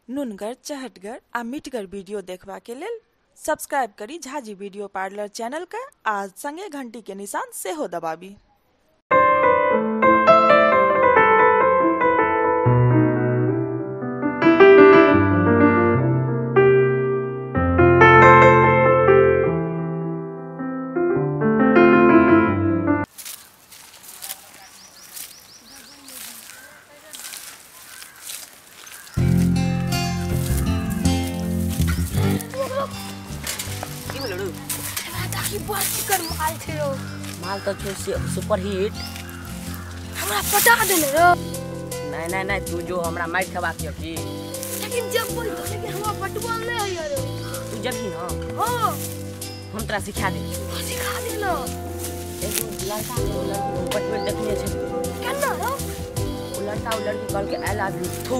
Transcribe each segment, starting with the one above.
नुनगर, चहटगर आ मिठगर वीडियो देखबा के लेल सब्सक्राइब करी झाजी वीडियो पार्लर चैनल के आ संगे घंटी के निशान सेहो दबाबी। माल छे माल तो छो सुपर हिट हमरा पटा देने रो। नहीं नहीं नहीं तू जो हमरा मार खबा के की लेकिन जब बोल तो लेकिन हमरा पटबल नहीं है रो। तू जब ही ना हां हम तोरा सिखा दे। हां सिखा दे ना। एगो लड़का के लड़की पटबे देखने छे केना रो। ओ लड़का ओ लड़की कहल के I love you थू।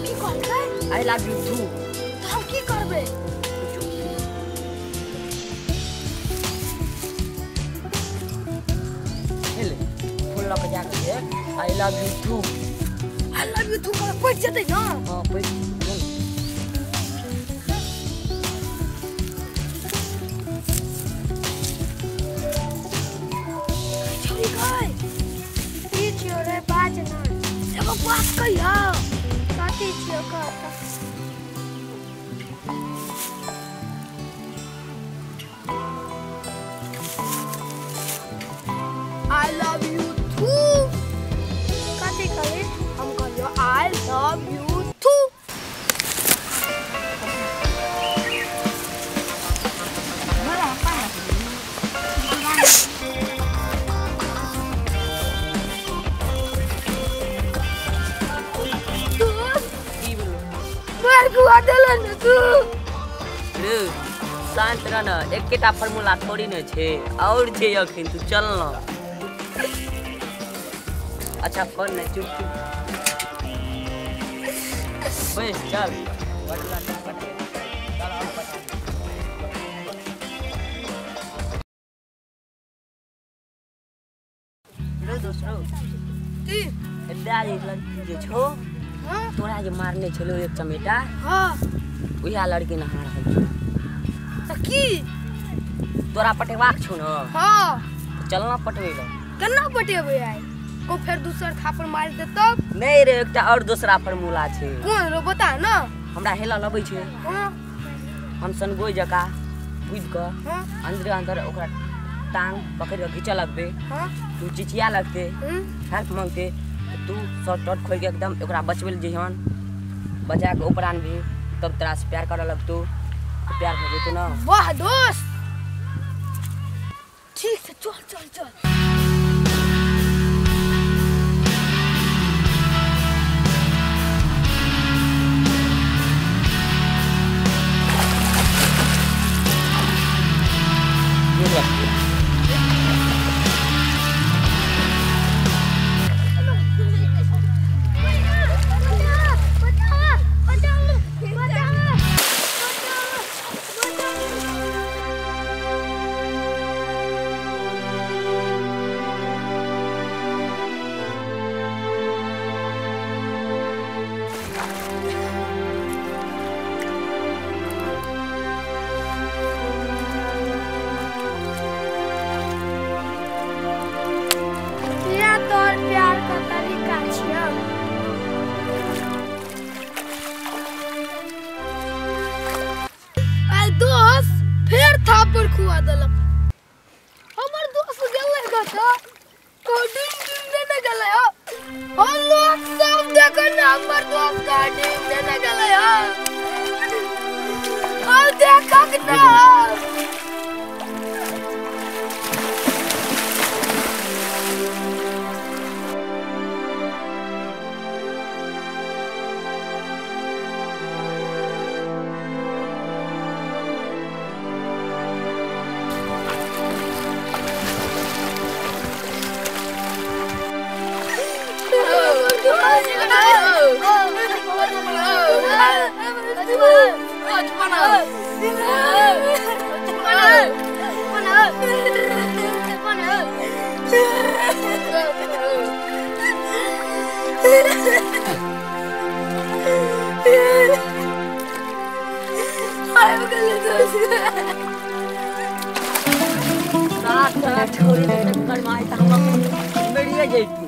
की कहलकै? I love you थू। तो हम की करबे? I love you too. I love you too का पड़ जते ना। हां पड़ छोरी गई ई छियो रे बाज ना एगो बात कहियो कथी छियो कह। I love you too. कथी कहली? हम कहलियो I love you too. तू की बोलो? मार गुआ देलन तू। रे शांत रह ना, एकेटा फार्मूला थोड़ी ने छे और छे अखिन तू चल ना। अच्छा फोन नहीं, चुप चुप बस चल बटला चल आओ बता। रे दोस्तों की एदा जे लड़की जे छो हां तोरा जे मारने छलो एक चमेटा हां उहा लड़की नहा रहल छो। त की तोरा पटेबाक छो न? हां चल ना पटबै ल। केना पटेबै आइ? को फिर दूसर थापड़ मार दे तब? नहीं रे एकटा और दूसरा फार्मूला छे। कोन रो बता ना। हमरा हेला लबै छे। हां हम सनगोइ जका कूद के हां अंदर अंदर ओकरा टांग पकड़ के घिंचे लगबे। हां तू चिचिया लगते हेल्प मांगते तू शर्ट टट खोल के एकदम ओकरा बचबै ल जइहन बचा के ऊपर आनबी तब तोरा से प्यार करे लगतौ। प्यार हो जेतौ ना। वाह दोस्त ठीक से चल चल चल। खुआ देलक हमर दोस्त गेलै कतऽ कोडिंग टीम देने गेलै। हम लोग सब देखै ने हमर दोस्त कोडिंग देने गेलै। हम देखक ना। Bye. आबि गेलै दोस्त। साथ साथ छोड़ी के चक्कर में आइ त हम अपन मरिए जैतू।